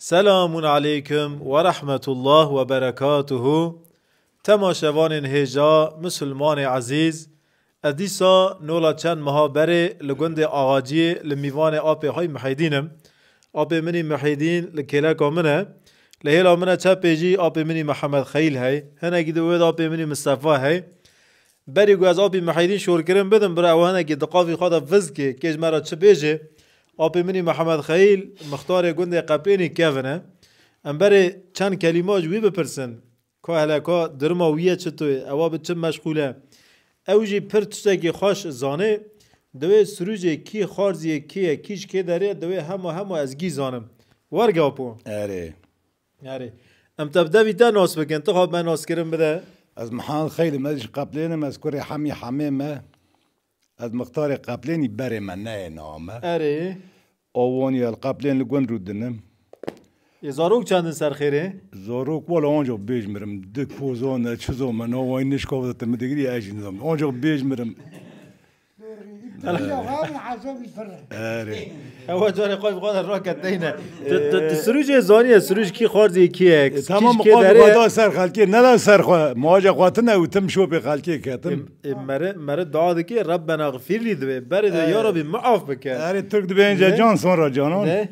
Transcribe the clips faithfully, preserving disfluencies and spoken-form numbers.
Selamun aleykum ve rahmetullah ve berekatuhu. Temaşevanên hêja, misilmanê ezîz, ez dîsa nola çend meha berê li gundê Axaciyê li mîvanê apê xwe Mihêdîn im. Apê min î Mihêdîn li kêleka min e. Li hêla min e çepê jî apê min î Mihemed Xeyîl hey. Hinekî di wê de apê min î Mistefa hey. Berî ku ez apî Mihêdîn şorkirin bidim, bira ew hinekî di qafî xwe de viz kê, kê ji me re çi bêjê. Apê min î Mihemed Xeyîl, mixtarê gundê Qeplênî kevin e. Em berê çend kelîma ji wî bipirsin. Ka hele ka duruma wî ye çito ye, ewa bi çi meşxûl e. Ew jî pir tiştekî xweş zanê. Divê sirûcê kî xwarziyê kî ye, kî ji kê derê, divê hema hema ez gî zanim. Werge apo. Erê. Erê. Em te bi devî te nas bikin, tu xwe me naskirin bide. Ez Mihemed Xeyl im, ez ji Qeplênim, ez kurê Hemî Hemê me. Ez mixtarê Qeplênî berê me neyê name. Erê. Awanî el Qeplên li gund rû dinim. Ê zarok çendin ser xêrê? Zarok wala ancak bêj mirim. Dik pozan e, çi zame, navayî nişkavde te mi digirî, ez jî nizam. Ancak bêj mirim. Erê. Ewa carê xwe bi xwe de raketeyne. Tu, tu, tu sirûcê zaniye, sirûc kî xwarzê kî ye, E, kî tamam, ji kê xwe derê bi ye? Xwe da ser xelkê, ne da ser xwe. Mace xwe tine û tim şopê xelkê ketim. Ê, ê, mere, mere dua dike, Rabbena gfirli dibe. Berê de, E, ya Rabbi, muaf bike. Erê, Türk dibê önce Ne? can sonra canan. Ne?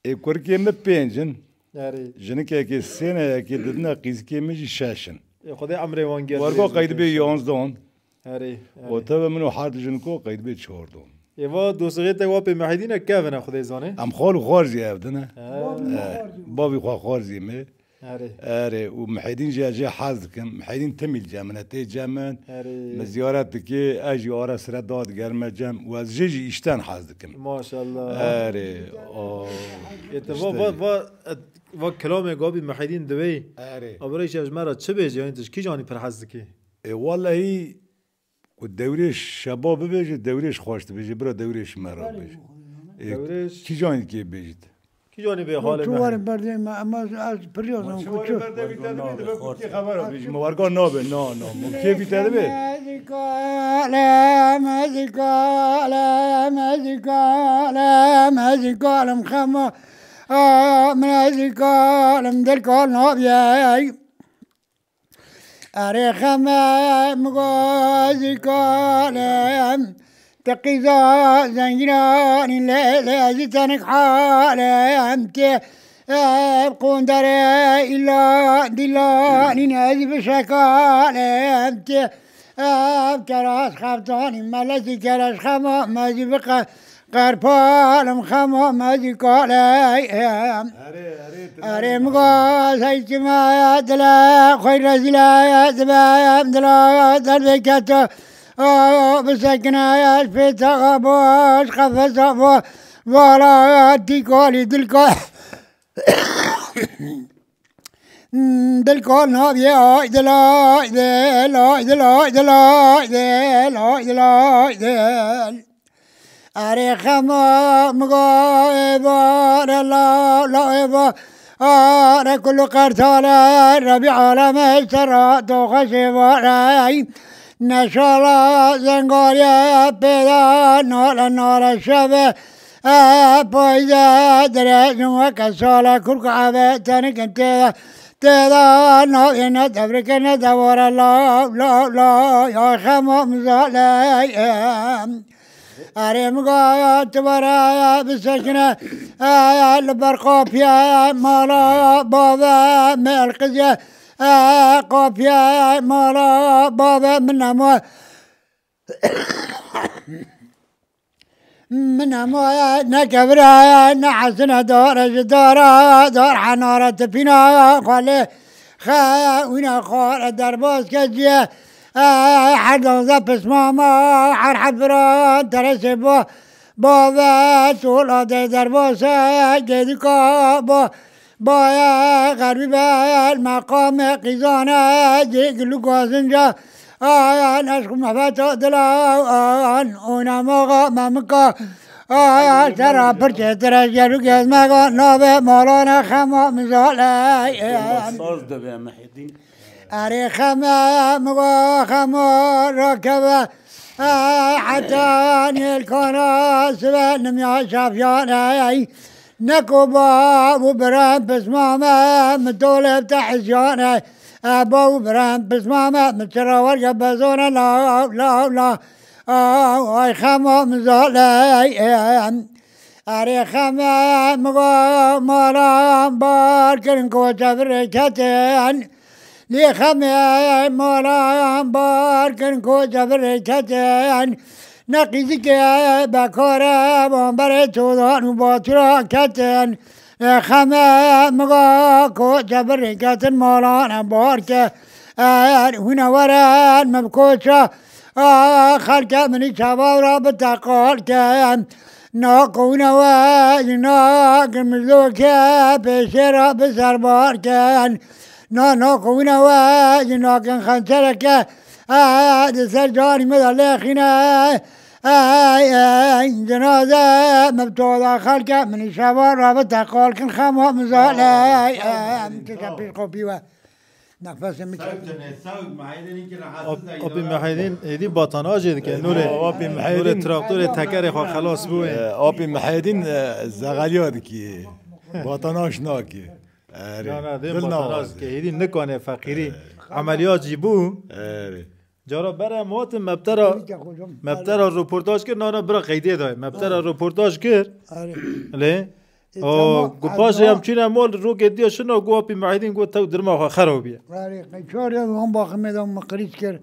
Ê, kurkê mi pênc in. Erê. Jinikekê sê ne, yekê didine, qîzikê min jî şeş in. Ê, Xwedê emrê wan geldi. Wergo qeyd bê yanzdan. Erê, erê. Û tevê min û her du jiniko qeyd bê çardan. Ê, va dostê te wa pê Mihêdîn e kevin e, Xwedê zane. Em xal û xwarzî ev din e. He. He. Bavî xwe xwarzî me. Erê. Erê, û Mihêdîn jî ez jê hez dikim. Mihêdîn timîl cem min e, tê cem min. Erê. Me ziyaret dikê, ez jî ara sire dadigerme cem. Û ez jê jî îşten hez dikim. Maşallah. Erê, o, Ê, te va, işte. va, va, et, va kilamê gabî Mihêdîn diwê. Erê. Abirê ji me re çi bêje, yanî tu ji kîjanî pir hez dikî? E, wallahî, ku dewrêş şeba bibêje, dewrêş xweş dibêje, bira dewrêş me re bêje. E, Dewrêş. Kîjanî kê bêjit? Kîjanî bê halê me? Çi warin berdê me, em ez, ez piriyazam ku çi. Bêjim, warga nabe, na, na. Mu kê bî te dibe? Mezîkalem, mezîkalem, mezîkalem, mezîkalem, xema, a, mezîkalem, dilkal nabiyey. Erê xeme migozî kalem, te qîza zengînanî lê, lê ez tenik halem tê. Ev qonderê îla dîlanî nezî bişekalem tê. Ev keras xeftanî melezî kereş xema mezî biqe. Qerpalim xema mezî kaley. Erê, erê, tu Erê nerede? Miga zeytime dile xwey rezîle dibe dila derbê keto. O bisekine ez pêta boş qefesa bo vala tîkolî dilka. Dilka nabiyê ay dil, ay dil, ay dil, ay dil, ay dil, ay dil, ay dil, ay dil. Erê xema miga êva re la, la êva. Are kulu qertale Rebî aleme sera to xweş êva re. Neşala zengariye pêda nale nale şeve. E, payze dirêjin weke sale kurk eve tenikin têda. Têda navê ne devrike ne dewara law, law, law, ya xema mizale. Erê miga tu were bisekine, e, li ber qapiye mala bave me elqiziye, e, qapiye mala bave min nema. Min hema ne kevire, ne hesine dare ji dara, dar henare tipîna xwe lê xewîna xwe re derbas keciye. Her danze pismama, her hebira teresê bo, bave sola de derbase gedika bo. Baye xerîbel meqamê qîzane, cêgil û gazinca, ayan eşq û mehbeta dilan, oynamağa memika, aya şera pir çêtir e, jer û gezmega navê malane xema mizale. Saz dibe Mihêdîn. Erê xeme migo xemo rakeve, heta nêlkana sibe nimya şafyane. Neko ba û biran pismame, min toleb te hijyane. E ba û biran pismame, min çira werge bezone law, law, law. Aw, ay xema min zaley, em. Erê xeme min go malan bar kirin, koçe birê ketin. Lê xemê malan bar kirin, koçe birê ketin. Ne qîzikê bekare van berê çodan û batira ketin. Lê xeme min go koçe birê ketin, malan bar ke. Er hûne weren min bi koça, a, xelke min î çava ra bi teqal ken. Na qewine we, na gimizloke pêşê ra bi serbar ken. Na, na qewine we, na kin xençereke, e, di ser canî me de lêxîne. Ey, ey, cenaze me bi toda xelke, min î şeva ra bi teqal kin, xema min zale. Ey, ey, min tişe pîr qopî we. Nefesê min çek. Sewtine, sewt, Mehedîn ki rahatsız Op-, da Opî ya. Mehedîn, êdî batana jê dike. Nûrê, Opî Mehedîn. Nûrê traktorê tekerê xwe xelas bû. E, Opî Mehedîn, e, zexeliya dikî. Batanaş nakî. Erê. Na, na, dê Dil batana nawaze. Dike. Êdî nikane feqîrî. E. Emeliyat jî bû. Erê. Cara bere em hatin mebtera, Tabii ki hocam. Mebtera roportaj kir, na, na, bira qeydê dayê. Mebtera roportaj kir. Erê. Lê. E, O, tamam, gu ez paşê da- em çûne mal, rokê diya şina, gu Apî Mehedîn gu tew dirma xwe xerabî ye. Erê, qey çar ya wan baximê de min qirîç kir.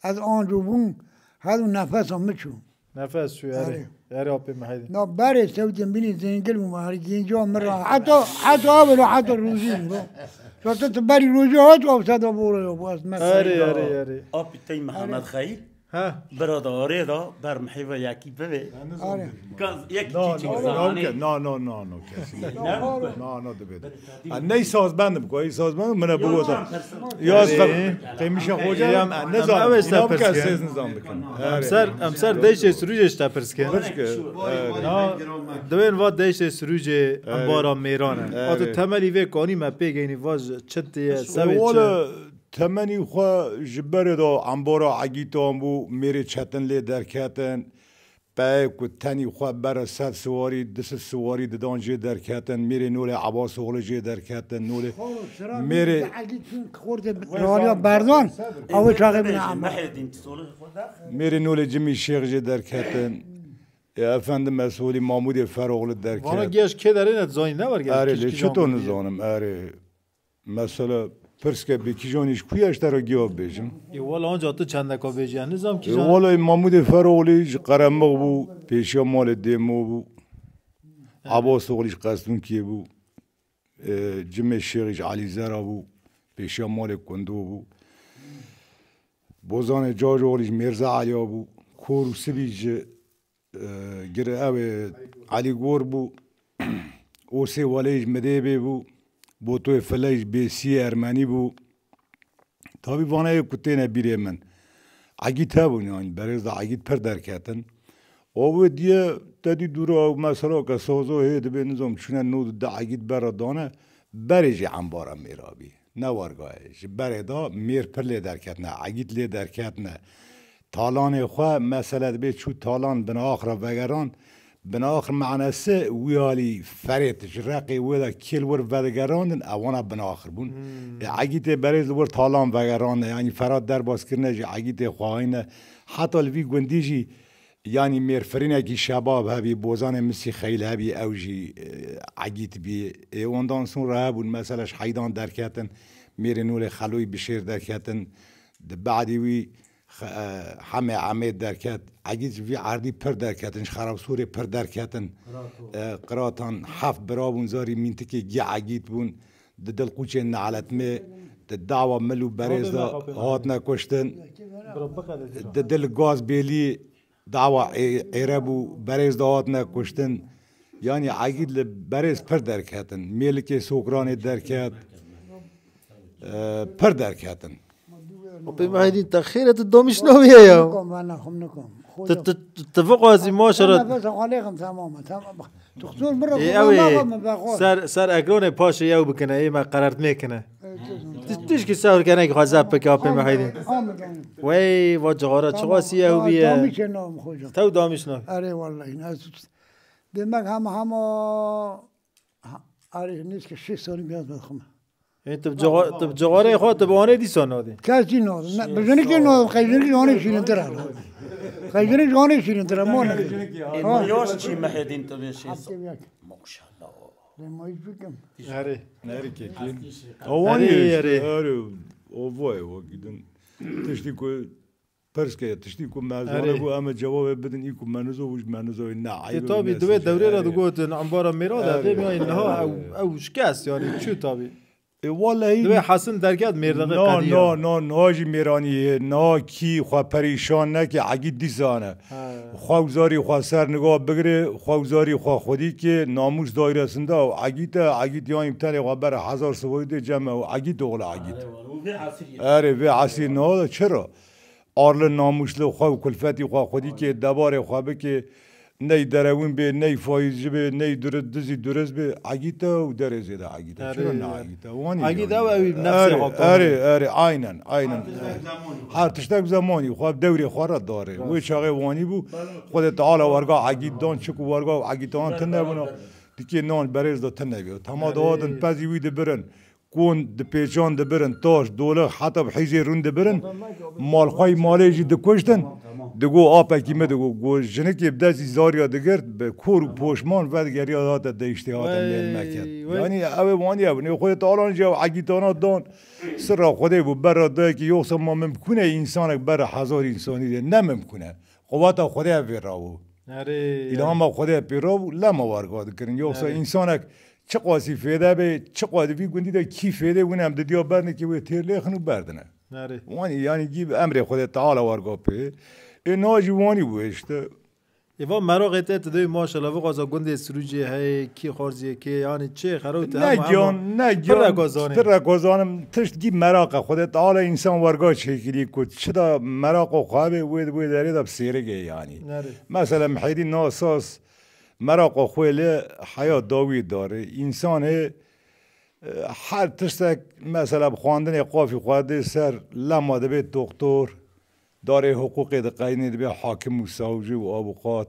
Ez anco bûm, her û nefesa min çû. Nefes çû, erê. Erê. Erê Apî Mehedîn. Na berê sewtên bînî zengil bûm, her gênca min ra. Heta, heta avelo, heta rojî bû. Zaten tu berî rojî hat, av seda bora ya, bu ez mesela. Erê, erê, erê. Apî tey Mehmet Xeyr. Ha. Bira da arê da ber mihêva yekî bivê. Are. Kaz yek No, çiçek no, no, zanê. No, no, no, no, kes. Ne? No, no, dibe. Ha, ney sazbend biko, ey sazbend mine bu da. Ya, Ee, qemişe hoca, em, em, ne zan, ev esta inan kes pirskin. Siz nizan bikin. Em ser, em ser deştê sürücê işte pirskin. Pirskin. Evet. Na, dibên va deştê sürücê em Evet. Bara mêran e. Evet. Atu temelî vê kanî me pê geynî vaj çi diye, E, sevê çi. Wala, Temenî xwe ji berê de embara egîtan bû, mêrê çetin lê derketin. Peyê ku tenî xwe bere sed siwarî, du sed siwarî didan jê derketin. Mêrê nolê Ebas oxlê jê derketin. Nolê Xolo, sira mêrê egît çûn xortê raliya berdan, ew çaxê min ama. Mêrê nolê Cimî Şêx jê derketin. E, efendim Mesolî Mamûdê Feroxli derket. Vana giyaş kê derê ne zanî ne var gel. Erê, lê çito nizanim, erê. Mesela, pirsike bê kîjanî ji ku ye, ji te re giya bêjim? Ê, wela anca tu çendeka bêjî, ez nizam E, kîjan. Wela Mamûdê Feroxlî ji Qeremix bû, pêşiya malê Dêmo bû. Evet. Abbas oxlî ji Qestûnkiyê bû. E, Cimê Şêxî ji Elîzera bû, pêşiya malê Kundo bû. Bozanê Cacoxlî ji Mêrza Eliya bû. Kor û Sibî ji e, gir ew ê Elî Gor bû, Osê Welê ji Midêbê bû, Botoyê Filey ji Bêsiyê Ermenî bû. Tabî vana yê ku têne bîrê min. Egît hebûn, yanî berêz de egît pir derketin. O wê diye te dî dûra ew mesela ke sazo hê dibê nizam çûne nod de egît bere dane, berê jî embara mêra bî. Ne werga ye. Ji berê de mêr pir lê derketine, egît lê derketine. Talanê xwe, mesele dibê çû talan binaxir re vegeran. Binaxir manesi wî alî ferêt ji reqê wê de kêl wir vedigerandin, ewana binaxir bûn. Hmm. E, egîtê berêz li wir talan vegerandin, yanî Ferhat derbas kirine jî egîtê xwe hayne. Heta li vî gundî jî Yanî mêrfirînekî şebab hebî, bozanê Misî Xeyl hebî, ew jî, e, egît bî. Ê ondan sonra hebûn, mesela ji Heydan derketin, mêrê nolê Xeloyî Bişêr derketin. Di badî wî xe-, e, Hemê Emê derket. Egît ji vî erdî pir derketin, ji Xerabsorê pir derketin. Qirato. E, qiratan heft bira bûn, zarî mîntikê gî egît bûn. Di Dilqûçê Neletmê, di dawa mil û berêz de hatine kuştin. Di Dil Gaz Bêlî, Dawa ê-, êre bû, berêz de hatine kuştin. Yanî egît li berêz pir derketin. Mêlikê Sokranê derket. E, pir derketin. O pê Mehedîn te xêr e, tu domîş nabiye ya. Nikom, ben naxim nikom. Tu, tu, tu, tu vixwazî maşallah. Nefes alêxim, tamam, tamam. Doktor, bira, Ê, baba, ew ê, baba, baba. Ser, ser ekranê paşê ew bikine, ê me qerert mêkine. Evet, evet. Tu, tu tişkî sewr kenekî xwe zef bike, apê Mehedîn. Amin, amin. Wey, va cixara, çiqa siye ew biye. Tamam, damişe nam hocam. Tew damiş nam. Erê, wallahî, ne suç. Demek hema, hema Ha, arê nêzîkî şêst salî beyaz me dixwime. Ê, tu bi cixwa-, tu bi cixwarê xwe, tu bi wanê dîsa nadî. Kes jî nadim. Ne, bi jinikê nadim. Qey jinik ji wanê şîrintir e. Qey jinik ji wanê şîrintir e. Ma ne. Ê, ma yaş çî Mehedîn tu bê şêst. Heptê yek. Maşallah. Lê ma hiç bikim. Erê. Nerê kekî. Awanî Erê, işte, erê. Erê. O vay, o gidin. Tiştî ku pirs ke, tiştî ku me zane Erê. Ku em ê cevabê bidin, î ku me nizo, wî me nizo, ne Tê ayb e, tabî ne di wê sicil, dewrê re erê. Digotin, embara mêra de, Erê. Dê biyayî niha ew, ew şikest, yani, çû tabî. E, wallahî Di wê hesin derket mêrdeqe na, qediya. Na, na, na jî mêranî ye, na kî xwe perîşan neke, egît dîsane. He. Xwe û zarî xwe ser niga bigire, xwe û zarî xwe xwedî ke, namûs dayresinda û egît e, egît yanî tenê xwe ber hezar sivayî dê cem e û egît oxle egît. Erê, wan, û vê esirî ye. Erê, vê esîr niha de çira? Arli namûsli xwe û kulfetî xwe xwedî kê, debarê xwe bikê, ney derewîn bê, ney faîzci bê, ney duri-, dizî durist bê, egît e û derê zêde egît e. Erê, Çira ne erê. Egît e? Wanî Egît yanî. Ew, ew nefsê Erê, xwe erê, kahve. Erê, aynen, aynen. Her tiştek zemanî xwe, dewrê xwe re dare. Rast. Wê çaxê wanî bû, Xwedê Teala werga egît dan, çiku werga egîtan tune bûna, dikê nan berêz de tune bê. Tema Erê. Dihatin pezî wî dibirin. Kon dipêçan dibirin, taş, dolix, heta bi hîzê rûn dibirin, malxwey malê jî dikuştin. Digo apekî min digo, go jinikê bi destî zariya digirt, bi kor û poşman vedigeriya hate deyiştê hate mêl meket. Wey, wey. Yanî ew ê wanî ew. Nê Xwedê Teala jî ew egîtana dan, sirra Xwedê bû, berra dayekî, yoksa ma mimkûn e însanek berra hezar însanî de? Ne mimkûn e. Quweta Xwedê ev vê rabû. Erê, Îlhama Xwedê pê rabû, lema werga dikirin. Yoksa Erê. Însanek çiqasî fêde bê, çiqa di vî gundî de kî fêde win em didiya berdin ki wê têr lêxin û berdine. Erê. Wanî, yanî gî emrê Xwedê Teala werga pê. Ê na jî wanî bû işte. Ê va meraqê te tu dê maşallah, vixwaza gundê Sirûcê heye, kî xwarziyê kê, yanî çê xerewte Ne hema hema giyan, ne pir giyan, reko zanî. Pir reko zanim, tişt gî meraq e. Xwedê Teala însan werga çêkirî ku çi da meraqa xwe be, wê, wê derê de bi sêrigê yanî. Nerê. Mesela Mihêdîn na saz meraqa xwe li heya dawî dare. Însanê, e, her tiştek, mesela bi xwendinê qafî xwe dê ser, lema dibê doktor, darê hiqûqê diqeynê, dibê hakim û savcî û avukat.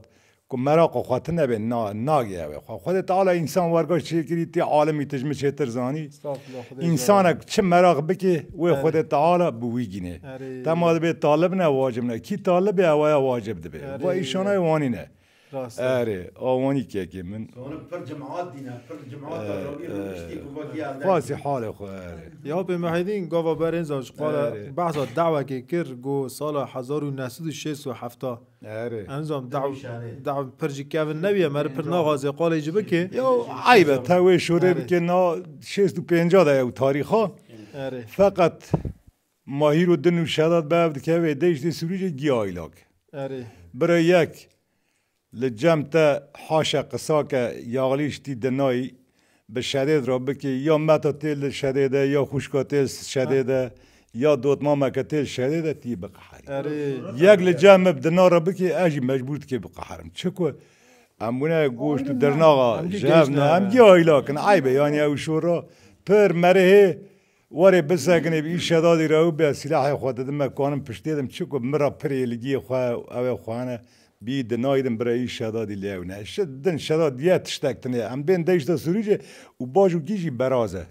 Ku meraqa xwe tune be, na, nagê ew ê xwe. Xwedê Teala însan werga çêkirî, tê alimî tu ji min çêtir zanî. Estağfurullah, Xwedê Însanek çi meraq bike, wê Erê. Xwedê Teala bi wî gîne. Erê. Tema dibê talib ne, wacib ne. Kî talib e, ew aya wacib dibe. Erê. Va îşanayê wanî ne. Rast e. Erê, a wanî kekê min. Sonra pir cemaat dîne, pir cemaat Erê, da rawî erê. Rûniştî ku va giya ne. Xwasî halê xwe, erê. Ya pê Mehedîn gava berên zan ji qala Erê. Behsa dawekê kir, go sala hezar û neh sed û şêst û heft. Erê. Em zam daw, Nîşanê. Daw pir jî kevin nebiye, meri pir naxwaze qalê jî bike. Yo, eyb e, te wê şûrê Erê. Bike na şêst û pênca de ew tarîxa. Erê. Feqet Mahîr û din û Şedat bi ev dikeve, deyştê Sirûcê giya îlak. Erê. Bira yek, li cem te haşe qisake yaxlî ştî dinayî, bi şedêd re bikî, ya meta tê li şedê de, ya xwişka tê şedê Ha. de, ya dotmameke tê şedê de, tî biqeherî. Erê. Yek li cem min bi dina re bikî, ez jî mecbûr dikê biqeherim. Çiku em bûne goşt û dirnaxa Em jî ji hev ne, em giştane. Giya îlakin, eyb e, yanî ew şora pir merihê, werê bisekinê bi î şedadî re û be silahê xwe didime, kanim piştê dim, çiku min re pirê li giyê xwe, ew ê xwe ne. Bî di naydim bira î şedadî lê ew ne. Şi din şedad diye tiştek tine. Em bên deyşta Sirûcê û baş û kî jî beraz e.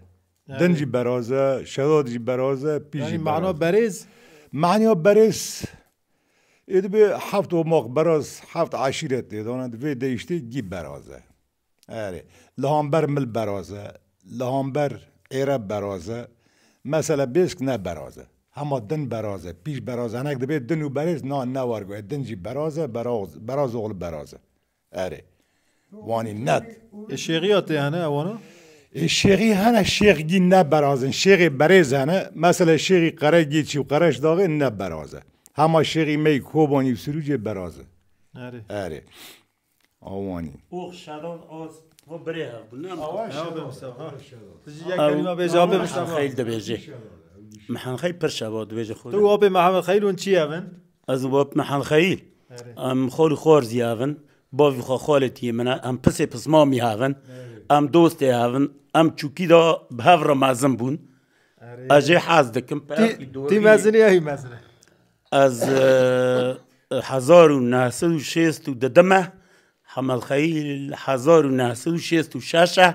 Din Yani. Jî beraz e, şedad jî beraz e, pî Yani jî mana beraz. Berêz? Maniya berêz, ê dibe heft omaq beraz, heft eşîret tê dana, di vê deyştê gî beraz e. Erê. Li hamber mil beraz e, li hamber êre beraz e. Mesela bêsk ne beraz e. Hema din beraz e, pîş beraz e. Hinek dibê din û berêz, na, ne wergo ye. Din jî beraz e, beraz, beraz oxlu beraz e. Erê. Wanî net. Ê şêxiya tê hene ewana? Ê şêxî hene, şêxgî ne beraz in. Şêxê berêz hene. Mesela şêxî Qeregeçî û Qereşdaxê ne beraz e. Hema şêxî me yî Kobanî û Sirûcê beraz e. Erê. Erê. Awanî. Ox şedan az va birê hev bûn. Ne Awa şedan. Abi Mustafa. Tiji ya Ew kelîma bêje abi Mihan Mustafa. Xeyl dibêje. Mihan Xeyl pir şeva dibêje xwe. Tu apê Mihan Xeyl hûn çi evin? Ez û bap Mihan Xeyl. Erê. Em xalî xwarzî evin. Bavî xwe xalê tiyê min e. Em pisê pismamî evin. Erê. Em dostê evin. Em çûkî de bi hev re mezin bûn. Erê. Ez jê hez dikim. Tî, Peyakî dorî. Tî mezinî ya hî mezin e. Ez, e, hezar û neh sed û şêst û du de me, Hemed Xeyîl hezar û neh sed û şêst û şeş e,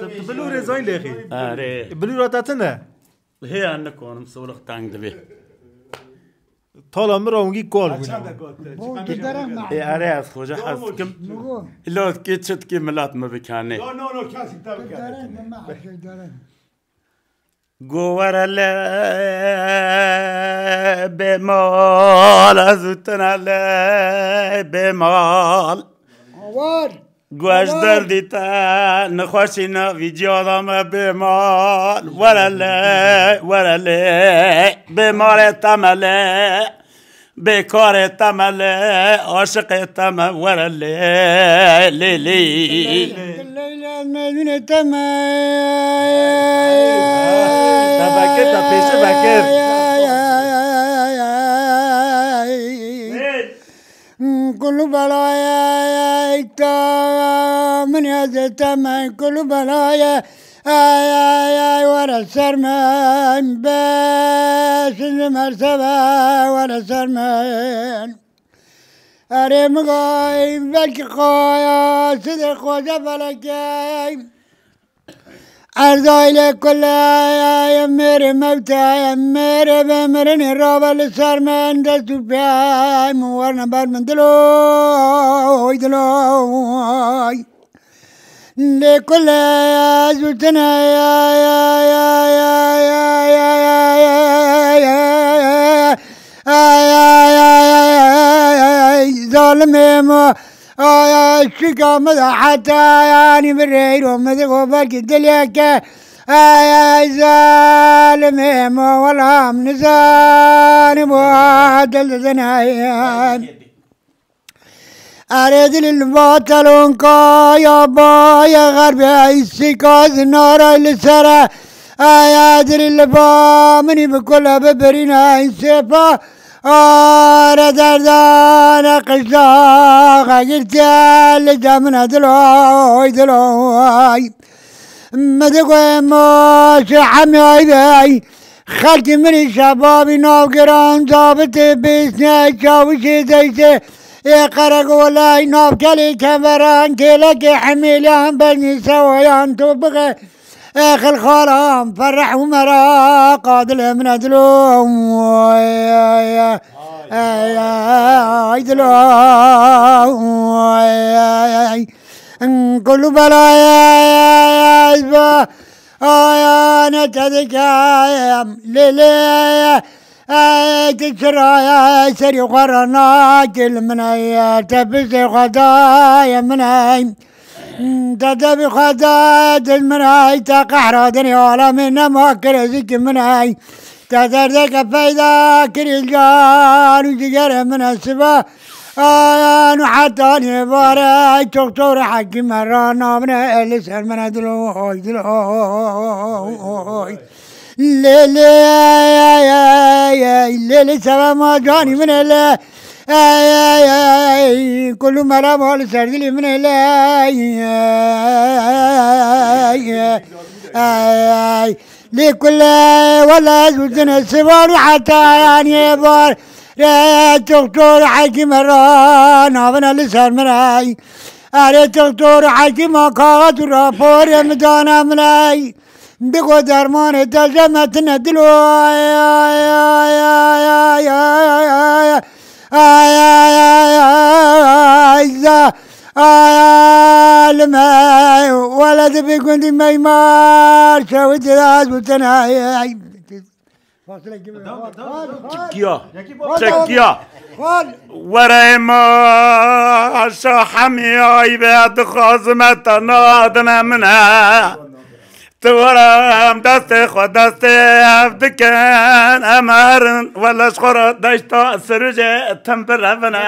tu, tu bilûrê zayîn lêxî. Erê. Bilûra te tune? Hê, ez nikarim, solix teng dibê. Tala min ra hingî kal bûne. Ê, erê, ez xweca hez dikim. Îlla kê çi dikê milet min bikenê. No, no, no, kesî te bikenê. Go were lê bê mal, ez û tine lê bê mal. Awar. Go ez derdî te, nexweşî na vî ciya da me bê mal. Were lê, were lê, bê malê te me lê. Bêkarê te me lê, aşiqê te me were lê, lê, lê. Leylê Mecnûnê te me. Te vekir, te pêşî vekir. Kulu belayê te min ez te me, kulu belayê Ay, ay, ay, were ser min, be, şimdi mersebe, were ser min. Erê migay, belkî xaya, sidê xweze felekey. Erza ile kule, ay, ay, mêrê mewte, mêrê be mirinê rabe li ser min, dest û pê min, werne ber min diloy, diloy. Lê kule ez û tine, ay, ay, ay, zalimê mo, ay, ay, şika min de heta yanî bi reyro min digo belkî dileke, ay, ay, zalimê mo, wela min nizanim wa dil dizine. Erê dilî li va telonka ya bayê xerbê, îsîka zinaray li ser e. Aya dilî li va minî bi kule bibirîne, îsêpa are derdane qijdaxe girtiye li demine diloy, diloy. Min digo, "Ê maşê hemî ay bey, xelkî min î şebabî navgiran, zabitê bêsnê çawişê deysê, ê qereqolay navkelê keveran, kêlekê hemêliyan, beznî sewayan, to bixe, ê xilxalan, fereh û meraqa dilê min e dilo." Ay, ay, ay, dilo. Ay, ay, ay. Kulu belayê ez ba ayane te dikem, lê, lê, ey, tu çirayê serî xwe re nakî li min ey, te piştê xwe dayê min ey. Te devî xwe dayê dil min ey, te qehra dinê alemê nema kirê zikî min ey. Te derdeke peyda kirî can û cigerê min e siba. Ayan û hetanê bare, doktor hekîme ra nabine, li ser mine diloy, diloy. Lê, lê, lê, lê, seba ma canî min e, lê. Ey, ey, ey, kulû mera ma li ser dilê min e, lê. Ey, ey, ey. Lê kule wele ez û tine sivar û heta yanê bar. Re doktor hekîme ra navine li ser min ey. Erê doktor hekîma kaxet û raporê min dane min ey. Digo dermanê te je me tine dilo. Ay, ay, ay, ay, ay, ay, ay, ay, ay, ay, ay, za, ay, ay, lime, wele di bi gundî meymar, şewit ez û tine, ay, ay. Çekiya. Çekiya. Were ma şa hemî aybe dixwazime te nadine min e. Tu were em destê xwe destê ev dikin, em herin wele ji xwe re deşta sirûjê tim birevine.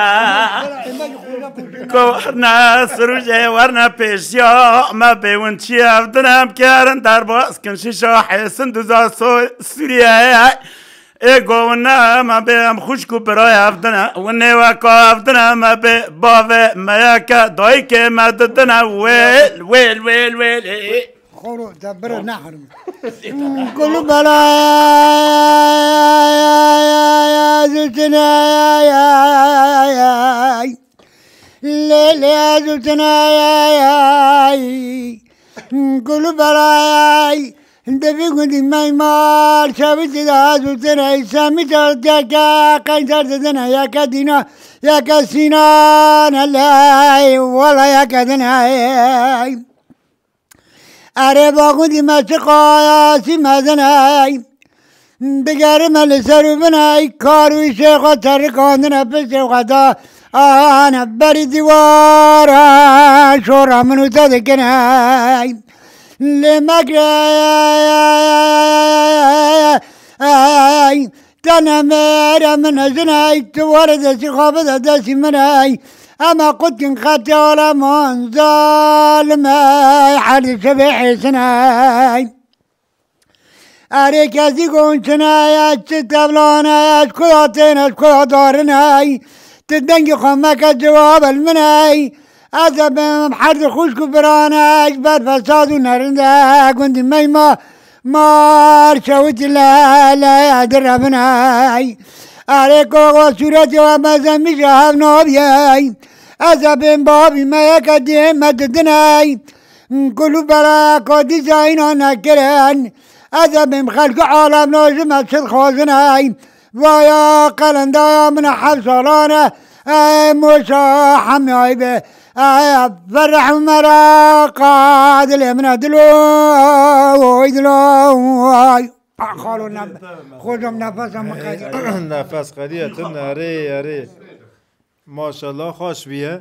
Ku werne sirûjê werne pêşiya me bê win çi ev din em kerin derbas kin şîşa hêsin duza Sûriyeyê. Ê go win ne me bê em xwişk û birayê ev din e. Win nê weka ev din e me bê bavê me yeke dayikê me didin e wêl, wêl, wêl, wêl. Xoro, te bire neherim. Gulu bela zutine. Lê, lê, ez û tine, ay, ay, ay. Gulu beray. Di vî gundî meymar, şevî dide ez û tine. Semî derdeke, qeynter didine, yeke dîna, yeke sînan, eley, wela yeke dine. Erê baxûdî me çi qayasî mezin ey. Digerime li ser û bin ey. Kar û îşê xwe terikandine piştê xwe da. Ane berî dîwara şora min û te dikin ey. Lê mekre ey. Te ne mêre min e jin ey, tu were destî xwe bide destî min ey. Ema qutkin xetê aleman zalim ey, her di şevê hêsin ey. Erê kezî gonçin ey, ez çi tevlan ey, ez kuda tên, ez kuda darin ey. Tu dengî xwe meke cewab el min ey. Ez ê bim her di xwişk û biran ey, ji ber fesad û nerinde gundî meyma. Mar şewit le, le, direbiney. Erê kogo sûretê we mezemî ji hev nabiyey. Ez ê bêm babî me yeke dê me didiney. Kulû beraya ka dîsa îna nekirin. Ez ê bêm xelkê alem lajim ez çi dixwaziney. Vaya qelendaya min e heft salan e. Ey moşa hemyayî be. Ey fereh û meraqa dilê min e dilo, oy dilo, oy. Xalo ne-, xocam nefesa min qediya. Nefes qediya tu nerê, erê. Maşallah, xweş bûye.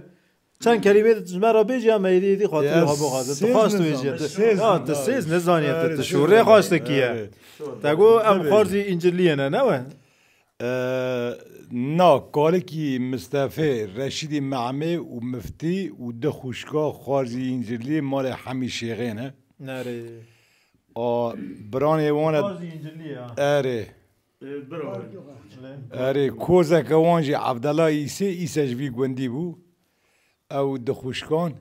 Çend kelîmê ji me re bêjî ya me êdî, êdî xatirê xwe bixwaze. Tu xweş tu bêjî. Ya tu sêz nizaniye tu, tu şûrê xweş dikiye. Te got em xwarzî Încirliyê ne, ne we? E, na, kalikî Mistefê, Reşîdî Mehmê û Miftî û du xwişka xwarzî Încirliyê malê Hemî Şêxê ne. Nerê. A, biranê wan e. Xwarzî Încirliyê ha. Erê. E, bira. Erê, kozeke wan jî Evdela Îsê, Îse ji vî gundî bû. Ew du xwişkan.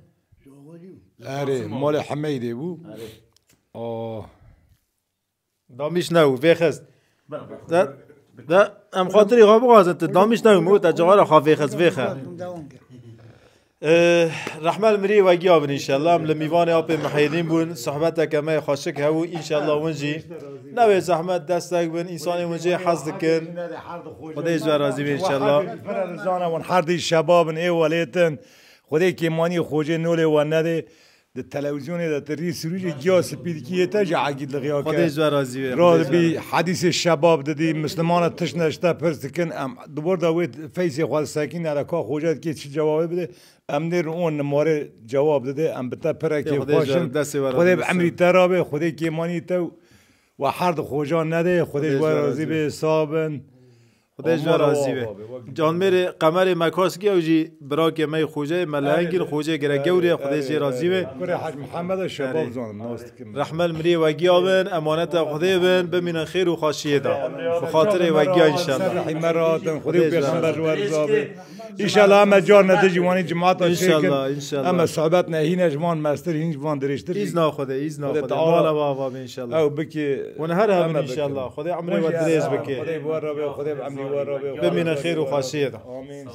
Erê, malê Hemeydê bû. Erê. A. Damîş ne û vêxist. De, de, em xatirî xwe bixwazin, tu damîş ne û min got, te cixara xwe vêxist, vêxe. Eh, rehme li mirî we giya bin înşellah. Em li mîvanê apê Mihyedîn bûn. Sohbeteke me xweşik hebû. Înşellah win jî newê zehmet destek bin. Însanê win jê hez dikin. Xwedê ji we razî be înşellah. Pir e li zana wan her di şebabin ê welêtin. Xwedê kêmanî xocê nolê we nedê. Di televîzyonê de tu rî sirûjê giya spî dikî yê te ji egîd li xiya ke. Xwedê ji we razî be. Radibî hedîsê şebab didî, Mislimana tişt ne ji te pirs dikin, em di wir de wê feysê xwe disekîne re ka xoca dikê çi cewabê bide, em nêrin û nimare cewab dide, em bi te pirek kêfxweş in. Xwedê bi emrî te rabe, Xwedê kêmanî te û we her di xoca nede, Xwedê ji we razî be, sax bin. Xwedê ji we razî be. Canmêrê Qemerê Mekos ki ew jî birakê me yê Xoceyê, me lehengîn Xoceyê gerek gewr e, Xwedê jê razî be. Kurê Hec Mihemed e, Şebab zanim, nas dikim. Rehmel mirê wegiya bin, emaneta Xwedê bin, bimînin xêr û xweşiyê de. Bi xatirê wegiya înşallah. Rehîme rahatin, Xwedê û Pêxember ji we razî be. Înşallah em car nedijî wanî cemaata çêkin. Înşallah, înşallah. Em sohbet ne hîne ji van mestir, hîn ji van dirêjtir. Îzna Xwedê, îzna Xwedê. Mala we ava be înşallah. Ew bikî. Hûn her hebin înşallah. Xwedê emrê we dirêj bike. Xwedê bi we re be, Xwedê bi emrî we re be. Bimîne xêr û xweşiyê de. Amîn.